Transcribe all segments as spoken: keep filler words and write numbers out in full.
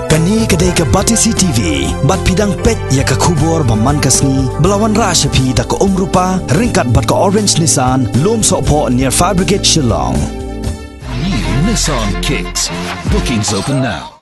Kane ka dei ka Batesi T V, bad phi dang peit ïa ka khubor ba man ka sngi, ba la wanrah sha phi da ka Umrupa, ryngkat bad ka Orange Nissan, Lumsohphoh near Fire Brigade Shillong. New Nissan Kicks. Bookings open now.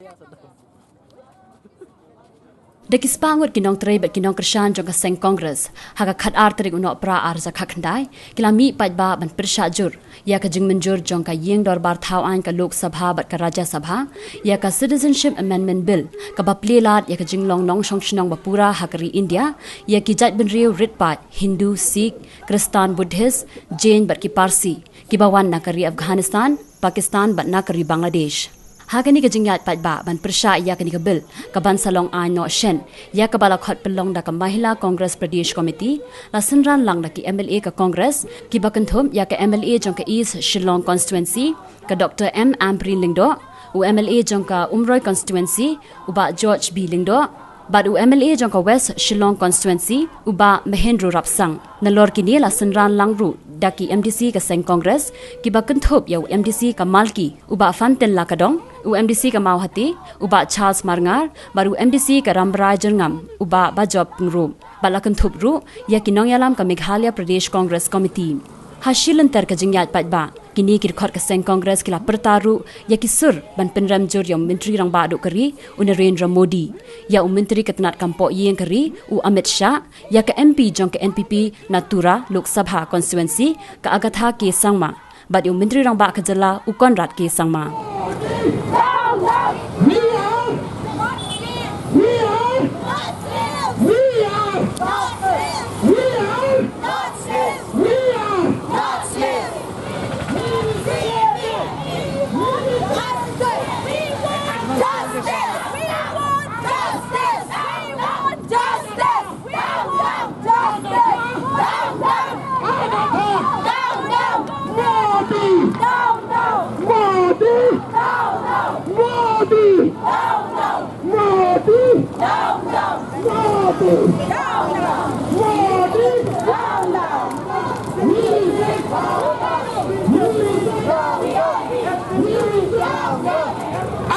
Da ki spah ngut ki nongtrei bad ki nongkyrshan jong ka seng Congress, ha ka khatar tarik u Nohprah arhajar khatkhyndai, ki la mih paidbah ban pyrshah jur ïa ka jingmynjur jong ka ïing dorbar thaw aiñ ka Lok Sabha bad ka Rajya Sabha ïa ka Citizenship Amendment Bill, kaba plie lad ïa ka jinglong nongshong shnong ba pura ha ka ri India ïa ki jaitbynriew rit paid Hindu, Sikh, Khristan, Buddhist, Jain bad ki Parsi kiba wan na ka ri Afghanistan, Pakistan bad na ka ri Bangladesh. Ha kane ka jingïaid paidbah ban pyrshah ïa kane ka bill, kaban sa long aiñ noh shen, ïa kaba la khot pynlong da ka Mahila Congress Pradesh Committee, la synran lang da ki M L A ka Congress, kiba kynthup ïa ka M L A jong ka East Shillong Constituency, ka Doctor M Ampareen Lyngdoh, u M L A jong ka Umroi Constituency, u Bah George B Lyngdoh, bad u M L A jong ka West Shillong Constituency, u Bah Mahendra Rapsang. Nalor kine la synran lang ruh da ki M D C ka seng Congress, kiba kynthup ïa u M D C ka Malki, u Bah Fantin Lakadong, u M D C ka Mawhati, u Bah Charles Marngar, bad u M D C ka Rambrai Jyrngam, u Bah Bajop Pyngrope. Bad la kynthup ruh ïa ki nongïalam ka Meghalaya Pradesh Congress Committee. Ha shi lynter ka jingïaid paidbah, kine ki dkhot ka seng Congress ki la pyrta ruh ïa ki sur ban pynrem jur ïa u Myntri Rangbah duh ka ri, u Narendra Modi, ïa u Myntri ka tnad kam pohïing ka ri, u Amit Shah, ïa ka M P jong ka N P P na Tura Lok Sabha Constituency, ka Agatha K Sangma, bad ïa u Myntri Rangbah ka jylla, u Conrad K Sangma. Modi! Down, down! Modi! Down, down! Modi! Down, down! Modi! Down, down! Modi! Down, down!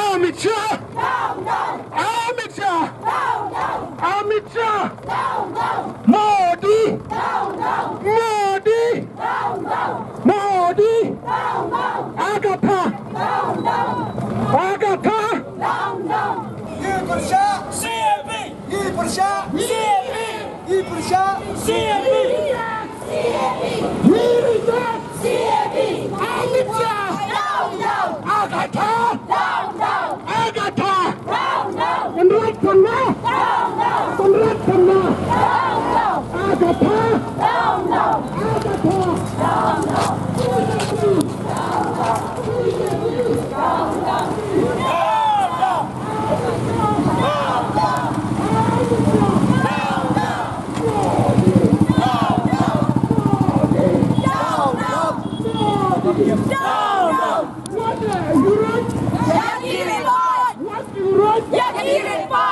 Amit Shah! Down, down! Amit Shah! Down, down! Amit Shah! Down, down! Modi! Down, down! Modi! Down, down! Modi! Down, down! Agatha! Down, down! Agatha! Down, down! Ngi pyrshah! C A B! Ngi pyrshah! C A B! Ngi pyrshah! C A B! C A B! We reject! C A B! Amit Shah! Down, down! Agatha! Down, down! Agatha! Down, down! Conrad Sangma! Down, down! Conrad Sangma! Down, down! Agatha! Down, down! Agatha! Down, down! Down, down! Down, down! What, uh, you wrote? Jackie report! What you wrote? Jackie report!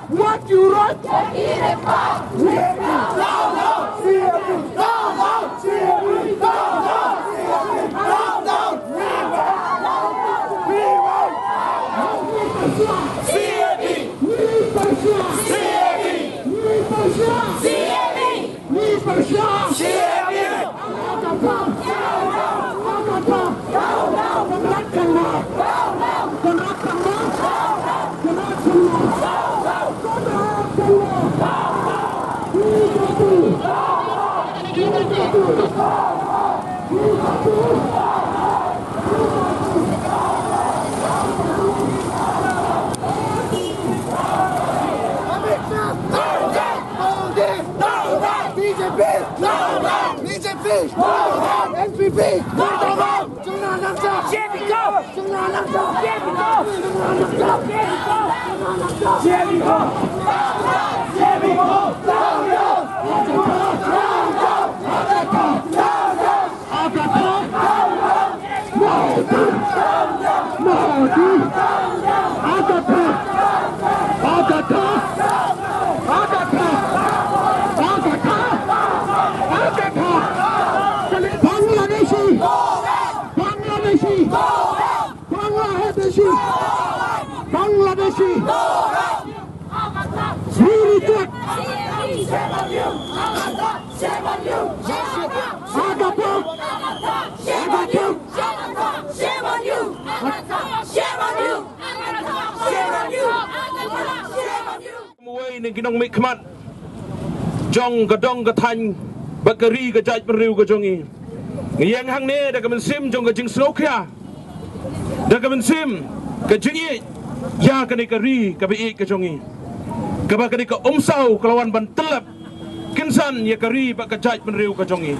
What you wrote? Jackie report! What you wrote? Jackie report! B J P! B J P! N P P! Bangladeshi! Bangladeshi! Bangladesh! Bangladeshi, Bangladeshi, Sri Rijek, Agapok, Agapok. Uwei na ki nongmihkhmat jong ka dong ka thaiñ bad ka ri ka jaitbynriew ka jong i. Ngi ïeng hangne da ka mynsiem jong ka jingsngewkhia, da ka mynsiem ka jingïeit ïa kane ka ri kaba ïeit ka jong i, kaba kane ka umsaw ka la wan ban tyllep kynsan ïa ka ri bad ka jaitbynriew ka jong i.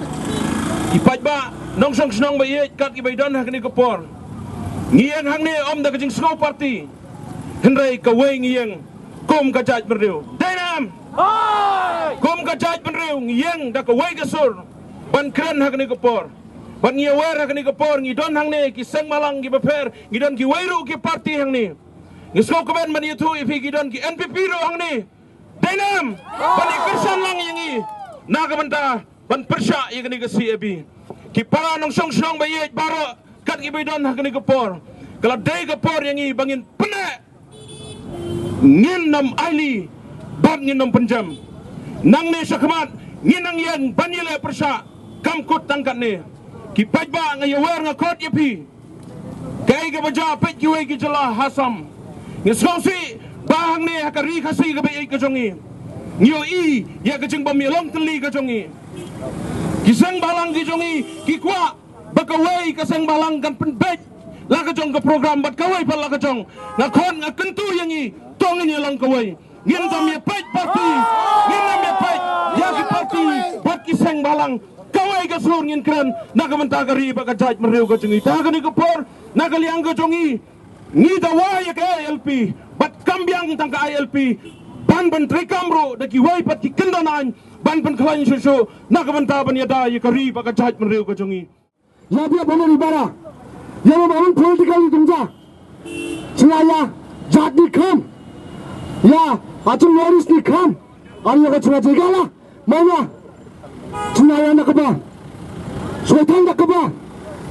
Ki paidbah nongshong shnong ba ïeit, kat kiba i don ha kane ka por, ngi ïeng hangne ym da ka jingsngew party, hynrei kawei ngi ïeng kum ka jaitbynriew. Dei ne em? Kum ka jaitbynriew ngi ïeng da kawei ka sur ban kren ha kane ka por. Bad ngi aware ha kane ka por ngi don hangne ki seng bhalang kiba pher, ngi don kiwei ruh ki party hangne. Ngi sngewkmen ban ïathuh ïa phi, ki don ki N P P ruh hangne. Dei ne em ban ïa kyrshan lang ïa ngi na ka bynta ban pyrshah ïa kane ka C A B? Ki para nongshong shnong ba ïeit baroh, kat kiba i don ha kane ka por, ka la dei ka por ïa ngi ba ngin pyneh, ngin ym ailad bad ngin ym pynjem. Nangne shakhmat ngin nang ïeng ban ïaleh pyrshah, kam kut tang katne. Ki paidbah, nga ïawer, nga khot ïa phi, kaei kaba jia, peit kiwei ki jylla ha Assam. Ngi sngewsih ba hangne ha ka ri Khasi kaba ïeit ka jong i, ngi ïohi ïa ka jingbym ïalong tylli ka jong i. Ki seng bhalang ki jong i ki kwah ba kawei ka seng bhalang kan pynbeit la ka jong ka program bad kawei pat la ka jong. Nga khot, nga kyntu ïa ngi, to ngin ïalong kawei. Ngin ym ïa peit party, ngin ym ïa peit ïa ki party bad ki seng bhalang. Kawei ka sur ngin kren na ka bynta ka ri bad ka jaitbynriew ka jong i. Te ha kane ka por, na ka liang ka jong i, ngi dawa ïa ka I L P bad kam biang tang ka I L P, ban ban treikam ruh da kiwei pat ki kyndon aiñ ban pynkhlaiñ shuh shuh na ka bynta ban ïada ïa ka ri bad ka jaitbynriew ka jong i. Ïa biang ba mari bara, ïa ba mari political ni tungja. Chynna ïa jat ni kam, ïa achung North ni kam. Ar ïa ka chynna jingala. Manya, chynna ïa na kaba, suai tang da kaba,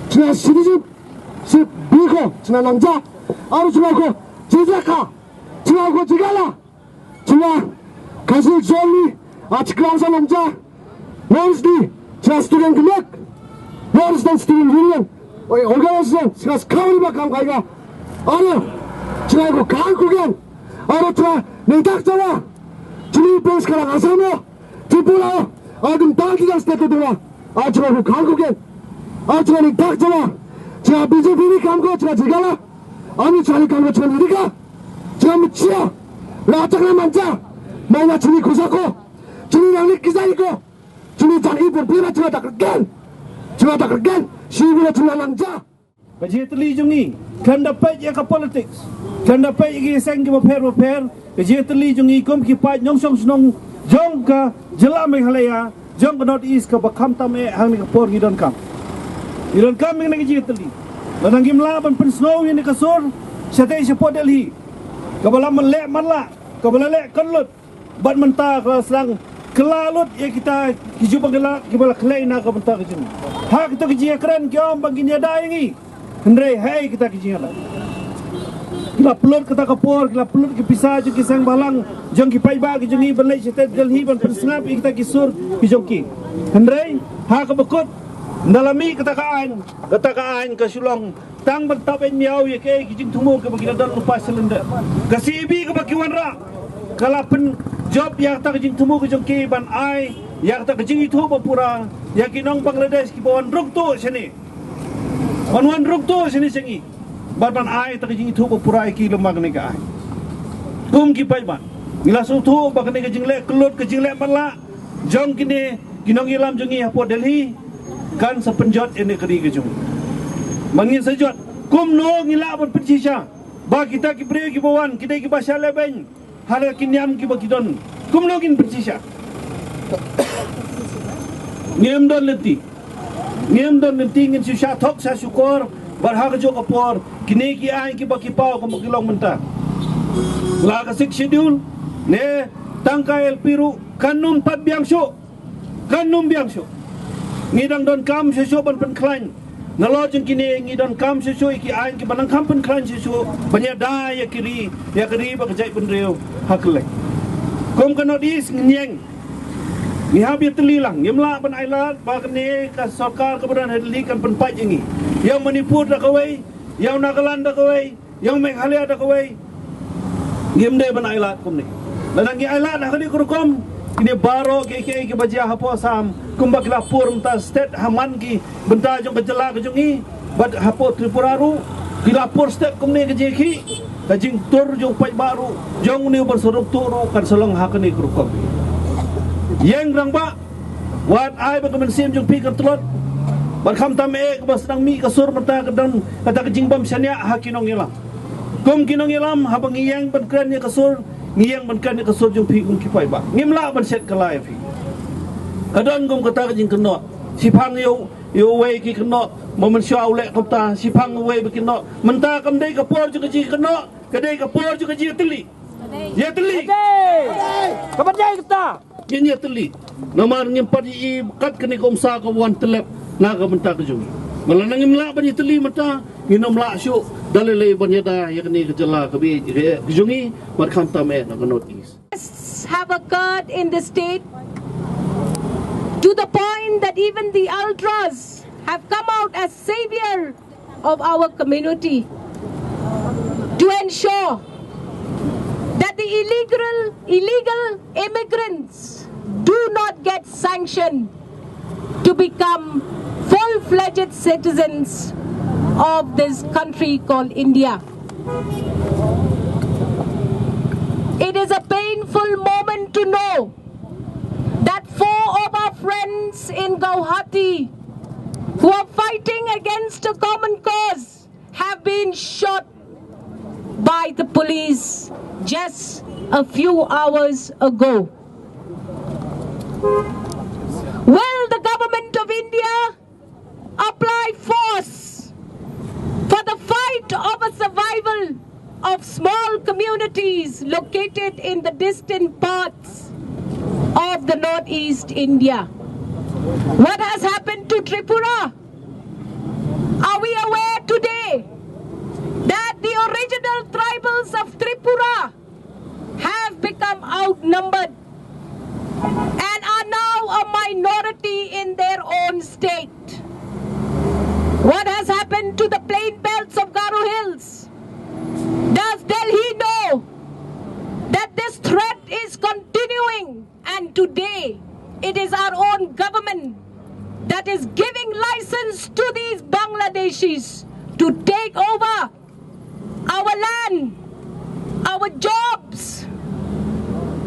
chynna citizenship biko, chynna nangja. Ar chynna ko jingaka, chynna ko jingala. Chynna Council Zone ni, a chiklang sa nangja. North ni, chynna Student Connect, North Eastern Student Union, oi, organization, chynna skawri ba kam kaiga. Aro, chynna ko kan kugen. Aro chynna ningtak chynna. Chynna pens kara asamo. Tripura, agam tang ki state tu dura. Aro chynna ko kan kugen. Aro chynna ningtak chynna. Chynna B J P ni kam ko chynna jingala. Ani chali kan wachon rika. Cham chia. La chakna manja. Maya chini kusako. Chini nang ni kisai ko. Chini chang i por pira chini tak gen. Chini tak gen. Si bila chini nang ja. Ka jingtylli jong i, kan da peit ïa ka politics, kan da peit ïa ki seng kiba pher ba pher. Ka jingtylli jong i kum ki paid nongshong shnong jong ka jylla Meghalaya, jong ka North East kaba khamtam eh hangne ka por ngi donkam. Ngi donkam ïa kane ka jingtylli. Lada ngim lah ban pynsngew ïa kane ka sur shatei shapoh Delhi, kaba la man leh man lah, kaba la leh kynlut, bad mynta ka la sdang kylla lut ïa kita ki jubab kylla kiba la khlei na ka bynta ka jong ngi. Ha kita ki jingkren ki ong ba ngin ïada ïa ngi. Hynrei haei kita ki jingkren? Ki la pynlut kata ka por, ki la pynlut ki pisa jong ki seng bhalang, jong ki paidbah ki jong ngi ban leit shatei Delhi ban pynsngap ïa kita ki sur ki jong ki. Hynrei ha kaba kut, ynda la mih kata ka aiñ, kata ka aiñ ka shu long tang ban tap ïa miaw ïa kaei ki jingthmu kiba ki la don lypa shalyndet. Ka C A B kaba ki wanrah ka la pynjop ïa kata ka jingthmu ka jong ki ban ai ïa kata ka jingithuh ba pura ïa ki nong Bangladesh kiba wan rung tuh shane. Ban wan rung tuh shane sha ngi. Bad ban ai kata ka jingithuh ba pura ïa ki lyngba kane ka aiñ. Kum ki paidbah, ngi la sngewthuh ba kane ka jingleh kyllut, ka jingleh matlah jong kine ki nongïalam jong ngi hapoh Delhi kan sa pynjot ïa kane ka ri ka jong ngi. Ba ngin sa jot, kumno ngi lah ban pynshisha ba kita ki briew kiba wan ki dei kiba shah lehbeiñ ha la ki niam kiba ki don? Kumno ngin pynshisha? Ngim don lynti. Ngim don lynti, ngin shu shah thok shah shukor. Bad ha kajuh ka por kine ki aiñ kiba ki paw kumba ki long mynta, la ka Sixth Schedule ne tang ka I L P ruh kan ym pat biang shuh. Kan ym biang shuh. Ngi dang donkam shuh shuh ban pynkhlaiñ Nalor jong kine ngi donkam shuh shuh ïa ki aiñ kiba nang kham pynkhlaiñ shuh shuh ban ïada ïa ki ri, ïa ka ri bad ka jaitbynriew ha kylleng. Kum ka North East ngi ïeng, ngi hap ïatylli lang, ngim lah ban ailad ba kane ka sorkar kaba don ha Delhi kan pynpait ïa ngi. Ïa u Manipur da kawei, ïa u Nagaland da kawei, ïa u Meghalaya da kawei. Ngim dei ban ailad kumne. Lada ngi ailad ha kane ka rukom, kine baroh kiei kiei kiba jia hapoh Assam, kumba ki la pur mynta state ha man ki bynta jong ka jylla ka jong ngi, bad hapoh Tripura ruh ki la pur state kumne ka jingkhih, ka jingtur jong u paidbah ruh, jong une u ban sa rung tuh ruh kan sa long ha kane ka rukom. Ïeng rangbah, wat ai ba ka mynsiem jong phi kan tlot. Bad khamtam eh kaba sdang mih ka sur mynta ka don kata ka jingbym shaniah ha ki nongïalam. Kum ki nongïalam, haba ngi ïeng ban kren ïa ka sur, ngi ïeng ban kren ïa ka sur jong phi kum ki paidbah. Ngim lah ban shet kylla ïa phi. Ka don kum kata ka jingkynnoh. Shiphang ïa u, ïa uwei ki kynnoh, ma mynshuwa u leh kumta, shiphang uwei ba kynnoh. Mynta kam dei ka por jong ka jingkynnoh, ka dei ka por jong ka jingïatylli. Ïatylli. Ka ban dei kata. Ngin ïatylli. Namar ngim pat ïohi kat kane ka umsa ka wan tyllep na ka bynta ka jong ngi. Lada ngim lah ban ïatylli mynta, ngin ym lah shuh da lei lei ban ïada ïa kane ka jylla kaba ïeit ka jong ngi, bad khamtam eh na ka North East. Have occurred in the state to the point that even the ultras have come out as savior of our community to ensure that the illegal, illegal immigrants do not get sanctioned to become full-fledged citizens of this country called India. It is a painful moment to know that four of our friends in Guwahati who are fighting against a common cause have been shot by the police just a few hours ago. Will the government of India apply force for the fight of a survival of small communities located in the distant parts of the northeast India? What has happened to Tripura? Are we aware today that the original tribals of Tripura have become outnumbered and are now a minority in their own state? What has happened to the plain belts of Garo Hills? Does Delhi know that this threat is continuing? And today, it is our own government that is giving license to these Bangladeshis to take over our land, our jobs,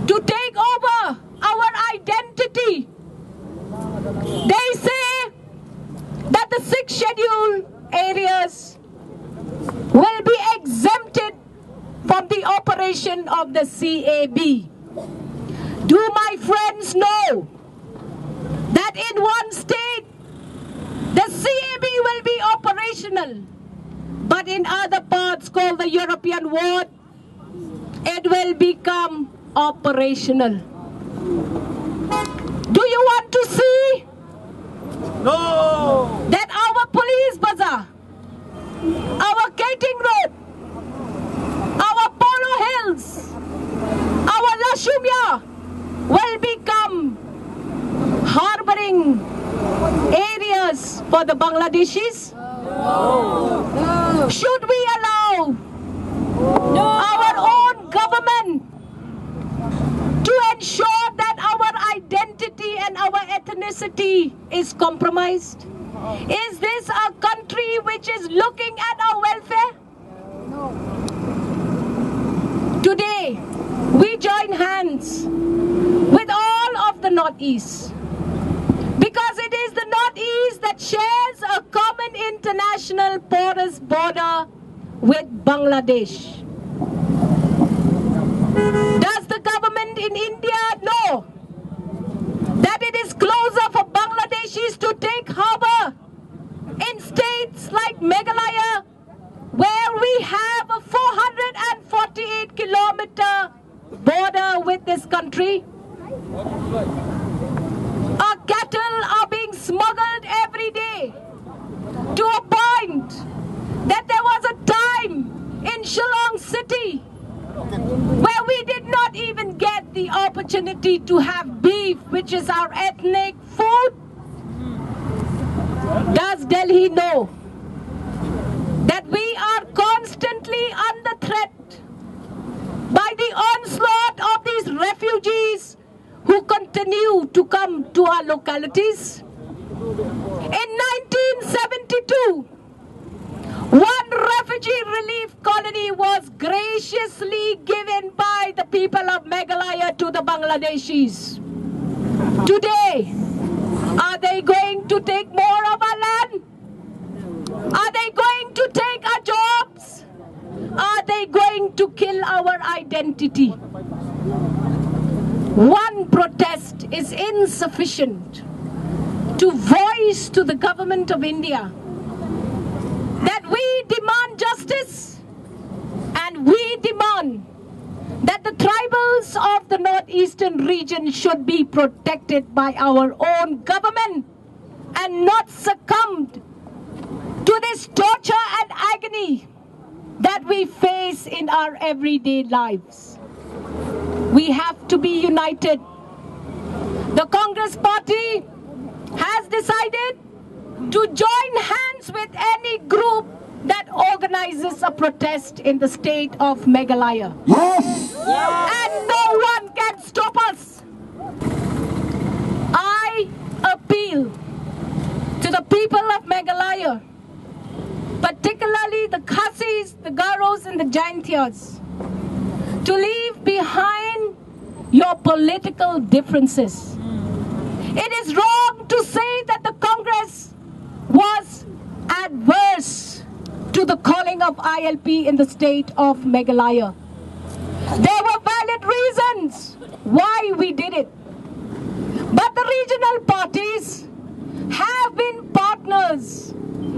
to take over our identity. They say that the sixth schedule areas will be exempted from the operation of the C A B. Do my friends know that in one state the C A B will be operational, but in other parts called the European ward, it will become operational? Do you want to see that our police bazaar, our Keating Road, our Polo Hills, our Lashumia will become harboring areas for the Bangladeshis? Should we allow our own government to ensure that our identity and our ethnicity is compromised? Is this a country which is looking at our welfare? Today, we join hands with all of the Northeast because it is the Northeast that shares a common international porous border with Bangladesh. Does the government in India know that it is closer for Bangladeshis to take harbor in states like Meghalaya, where we have a four hundred and forty-eight kilometer border with this country? Our cattle are being smuggled every day to a point that there was a time in Shillong city where we did not even get the opportunity to have beef, which is our ethnic food. Does Delhi know that we are constantly under threat by the onslaught of these refugees who continue to come to our localities? In nineteen seventy-two, one refugee relief colony was graciously given by the people of Meghalaya to the Bangladeshis. Today, are they going to take more of our land? Are they going to take our jobs? Are they going to kill our identity? One protest is insufficient to voice to the government of India that we demand justice and we demand that the tribals of the northeastern region should be protected by our own government and not succumbed to this torture and agony that we face in our everyday lives. We have to be united. The Congress party has decided to join hands with any group that organizes a protest in the state of Meghalaya. Yes! And no one can stop us. I appeal to the people of Meghalaya, particularly the Khasis, the Garos, and the Jaintias, to leave behind your political differences. It is wrong to say that the Congress was adverse to the calling of I L P in the state of Meghalaya. There were valid reasons why we did it. But the regional parties have been partners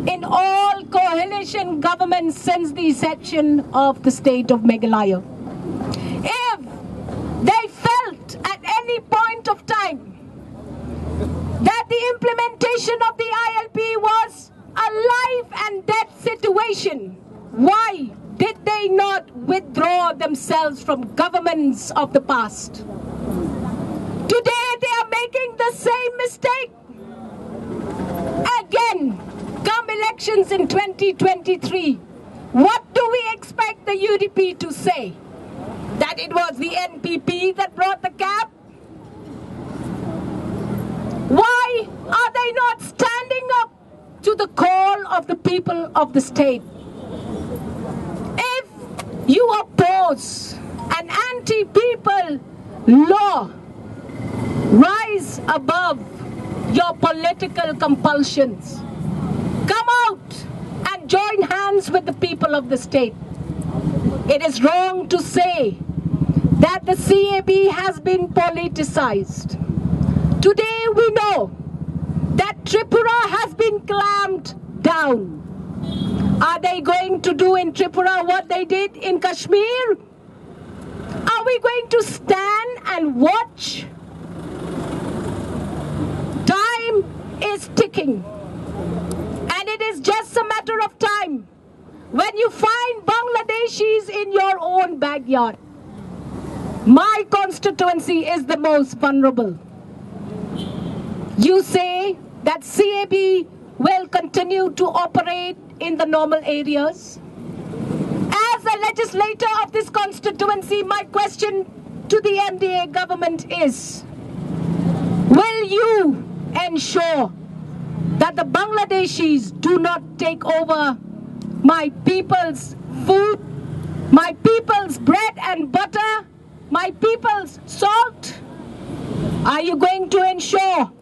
in all coalition governments since the inception of the state of Meghalaya. If they felt at any point of time that the implementation of the I L P was a life and death situation, why did they not withdraw themselves from governments of the past? Today they are making the same mistake again. Come elections in twenty twenty-three, what do we expect the U D P to say? That it was the N P P that brought the cap? Why are they not standing up to the call of the people of the state? If you oppose an anti-people law, rise above your political compulsions. Come out and join hands with the people of the state. It is wrong to say that the C A B has been politicized. Today we know that Tripura has been clamped down. Are they going to do in Tripura what they did in Kashmir? Are we going to stand and watch? Time is ticking, and it is just a matter of time when you find Bangladeshis in your own backyard. My constituency is the most vulnerable. You say that C A B will continue to operate in the normal areas. As a legislator of this constituency, my question to the M D A government is, will you ensure that the Bangladeshis do not take over my people's food, my people's bread and butter, my people's salt? Are you going to ensure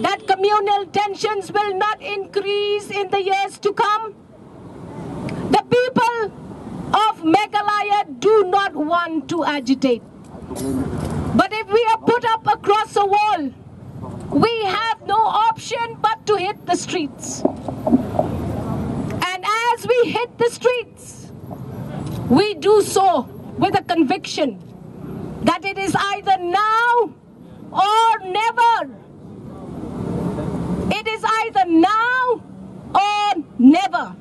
that communal tensions will not increase in the years to come? The people of Meghalaya do not want to agitate. But if we are put up across a wall, we have no option but to hit the streets. And as we hit the streets, we do so with a conviction that it is either now or never. It is either now or never.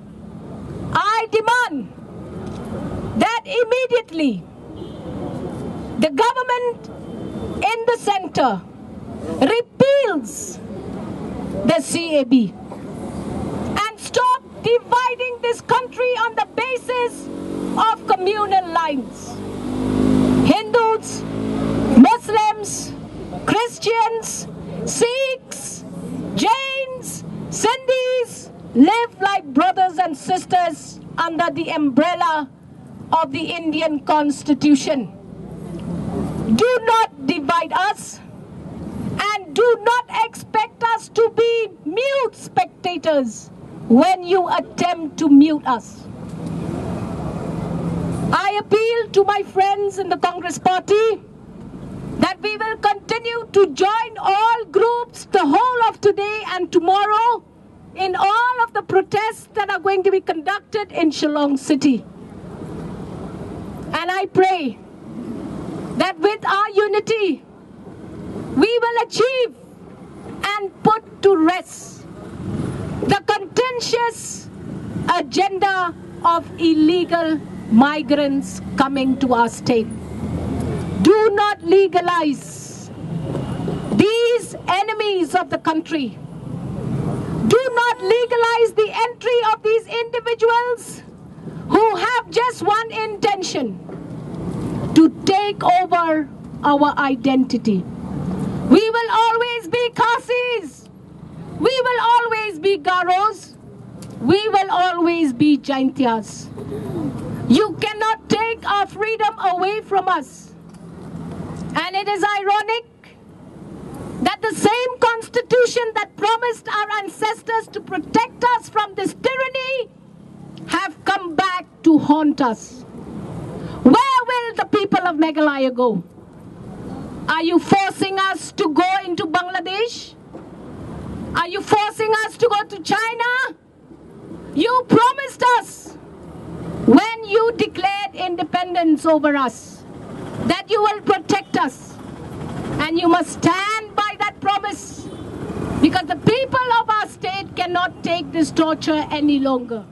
I demand that immediately the government in the center repeals the C A B and stop dividing this country on the basis of communal lines. Hindus, Muslims, Christians, Sikhs, Jains, Sindhis live like brothers and sisters under the umbrella of the Indian Constitution. Do not divide us and do not expect us to be mute spectators when you attempt to mute us. I appeal to my friends in the Congress party that we will continue to join all groups the whole of today and tomorrow in all of the protests that are going to be conducted in Shillong city. And I pray that with our unity, we will achieve and put to rest the contentious agenda of illegal migrants coming to our state. Do not legalize these enemies of the country. Do not legalize the entry of these individuals who have just one intention: to take over our identity. We will always be Khasis. We will always be Garos. We will always be Jaintias. You cannot take our freedom away from us. And it is ironic that the same constitution that promised our ancestors to protect us from this tyranny have come back to haunt us. Where will the people of Meghalaya go? Are you forcing us to go into Bangladesh? Are you forcing us to go to China? You promised us when you declared independence over us that you will protect us. And you must stand by that promise, because the people of our state cannot take this torture any longer.